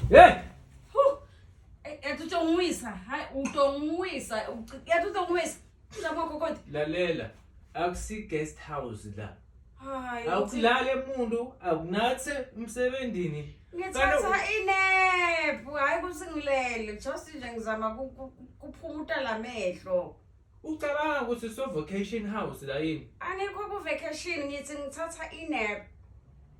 Hey! Huh. Yathi utongwisa, hayi utongwisa, yathi utongwisa. Mzamo wakho kodwa. Lalela, akusi guest house la. Hayi. Awukulale umuntu, akunathe umsebenzini. Ngithatha inephu, hayi ukuthi ngilele, just nje ngizama kuphumuta lamehlo. Ucabanga ukuthi so vacation house la yini? Angikho ku vacation ngithi ngithatha inap.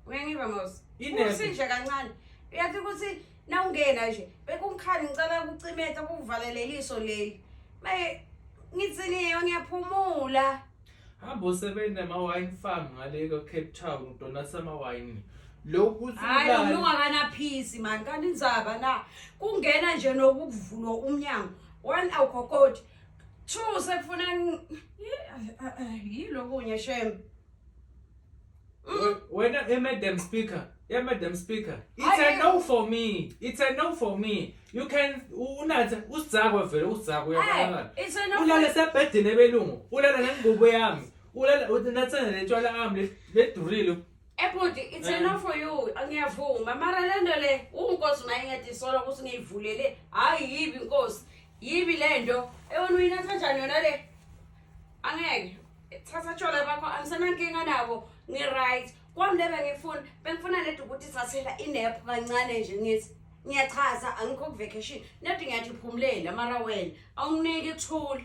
Uyangiva mos? Inap? Uthi nje kancane. Uyathi ukuthi nawungena nje bekungikhali ngicela ukucimeta kuvalele iliso leli. Maye ngithi niyo ngiyaphumula. Hamba usebenza ama wine farm ngale ka Cape Town udonatha ama wine. Lokhu uthi Hayi ulale- unungakanaphisi man kanti indzaba na kungena nje nokuvulwa umnyango. One awukhokhoti. Two sekufuna yilokunye shem. Wena eh, madam speaker, yeah madam speaker. It's a Hayi. no for me. It's a no for me. You can unathe usizakwe vele usizakwe uyabonakala. Hey, it's a no. Ulale sebhedini ebelungu, ulale nengubo yami. Ulale unathana netshwala ami ledurile. Ebhuti, it's a no for you. Ngiyavuma. Mara le nto le unkosi mayingedi solo ukuthi ngiyivulele. Hayi yibi inkosi. Yibi le nto. Ewena uyinatha kanjani yona le? Angeke. Thatha tshwala bakho angisenankinga nabo. Ngi-right. Kwami le bengifuna, bengifuna nedi ukuthi thathela inap kancane nje ngithi ngiyachaza angikho ku vacation. Nedi ngiyathi phumulela mara wena awunginiki ithula.